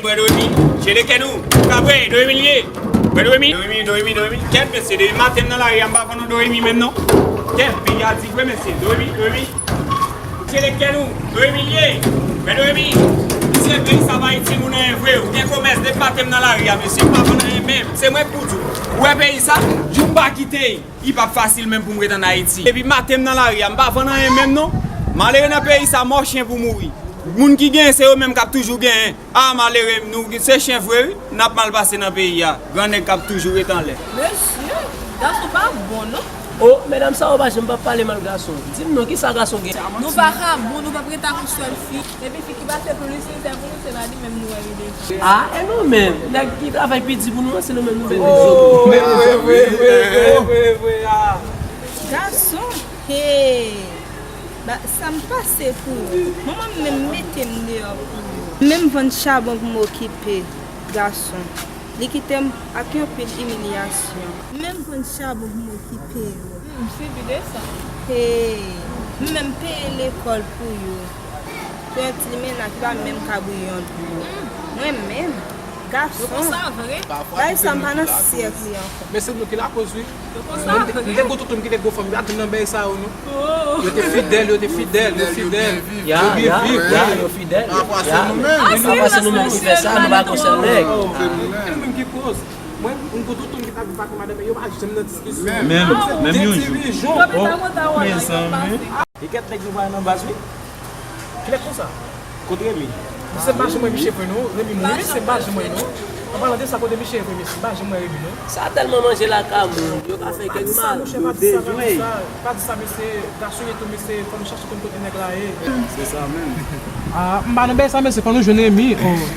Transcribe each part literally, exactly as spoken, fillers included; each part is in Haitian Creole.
Bwè Doremi, jele kè nou. Kabre, Doremi l ye. Bwè Doremi. Doremi, Doremi, Doremi. Kèt mesye, depi maten m nan lari a, m pa vann yon Doremi menm non. Kèt, peyi a di vre mesye, Doremi, Doremi. Jele kè nou, Doremi l ye. Bwè Doremi. Misye, peyi sa pa itil moun anyen vre. Ou gen komès depi maten m nan lari a, mesye. M pa vann anyen menm. Se mwen k pou di w. Ou wè peyi sa, jou m pa kite. Li p ap fasil menm pou m ret ann Ayiti. Depi maten m nan lari a, m pa vann anyen menm non. Malere nan peyi sa, mò chen pou mouri. Moun ki genyen, se yo menm k ap toujou genyen. A, malere, nou se chen vre wi. N ap mal pase nan peyi a. Gran nèg k ap toujou ret anlè. Mesye, gason pa bon non. O, medam sa yo pa janm p ap pale mal gason. Di m non, kisa gason gen? Nou vakabon, nou p ap ret ak yon sèl fi. Epi fi ki pase pou li, se pou nou, se pa li menm nou wè li deja. A, e nou menm, nèg ki travay pi di pou nou an, se nou menm nou vin di. Oh, vre, vre, vre, vre, vre, vre, a. Gason, hey, ba, sa m pase pou ou. Manman m menm mete m deyò pou ou. Menm vann chabon pou m okipe, gason. Li kite m ak yon pil imilyasyon. Menm vann chabon pou m okipe yo. Hmm, sibi de sa. Hey, m menm peye lekòl pou yo. Pou yon ti limena ki pa menm ka bouyi yon dlo. Hmm. Mwen menm, gason. Yo konsa vre? Bagay sa m pa nan syèk li ankò. Men se nou ki lakoz wi. Yo konsa vre? M te gwo toutoun ki te gwo fanm, yo pa t nan bagay sa yo non. Oh. Yo te fidèl, yo te fidèl, yo fidèl. Ya, yo byen viv, ya, yo fidèl. Pafwa se nou menm. Pafwa se nou menm ki fè sa, nou pa gon sèl nèg. Se nou menm. E nou menm ki koz. Mwen, m gon toutoun ki t ap viv ak yon madanm, yo pa janm nan diskisyon. Menm, menm yon jou. Oh, mezanmi. E kèt nèg nou pa nan baz wi. Kilè konsa? Kot Remi? Misye pa janm wè Miche vre non. Remi mouri, misye pa janm wè non. An palan de sa, kote Miche vre, mesye? M pa janm wè Remi non. Sa tèlman manje lakay moun, yo ka fè kèk mal. Pa di sa, mesye, gason ye tou, mesye, fò nou chache konn kote nèg la ye. Se sa menm. A, m pa nan bagay sa, mesye, fò nou jwenn Remi. Oh.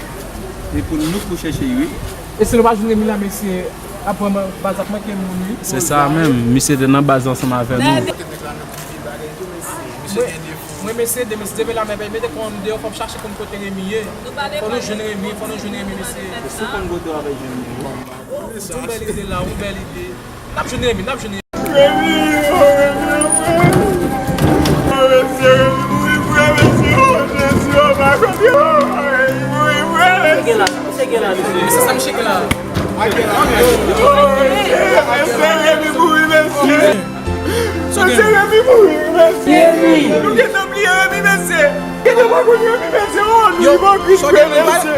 E pou nou pou chèche, wi. E si nou pa jwenn Remi la, mesye, ap vrèman baz ap manke moun, wi. Se sa menm, misye te nan baz ansanm avè nou. Mwen, mwen, mesye, de, mesye, demen la, men, mete kò m deyò, fò m chache konn kote Remi ye. Fò nou jwenn Remi, fò nou jwenn Remi, mesye. Se sou konn kote w ap jwenn li. Yon bèl ide la, yon bèl ide. N ap jwenn Remi, n ap jwenn Remi. Remi, oh, Remi, oh, frè. Oh, mesye, Remi mouri, frè, mesye. Oh, Jezi, oh, pa kote, oh, Remi mouri, frè, mesye. Misye gen la, misye gen la, mesye. Mesye, sa misye gen la. Oh, mesye, mesye, Remi mouri, mesye. Mesye, Remi mouri, mesye. Nou gentan bliye Remi, mesye. Gentan pa konn Remi, mesye. Oh, nou ipokrit vre, mesye.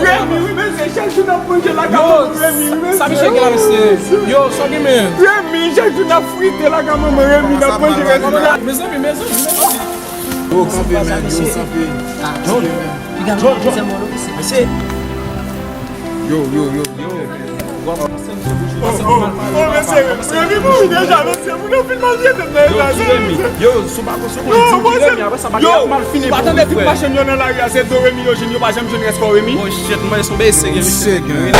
Remi, wi, mesye. Chak jou n ap manje lakay manman Remi, wi, mesye. Sa misye gen la, mesye? Yo, sa gen, men. Remi, chak jou n ap frite lakay manman Remi, n ap manje Remi. Mezanmi, mezanmi, mezanmi. Yo, kanpe, men, yo, kanpe. John, John, John, mesye. Yo, yo, yo, yo. Oh, oh, oh, mesye, Remi mouri deja, mesye. Moun yo fin maltrete m nan eta sa, mesye. Yo, yo, sou pa konsekans, yo, di Remi, apre sa, bagay ap mal fini pou ou, frè. Yo, pa tande tout machann yo nan lari a, se do Remi yo jwenn, yo pa janm jwenn rès kò Remi. Oh, shit, mwen, se yon bagay serye, mesye. Serye.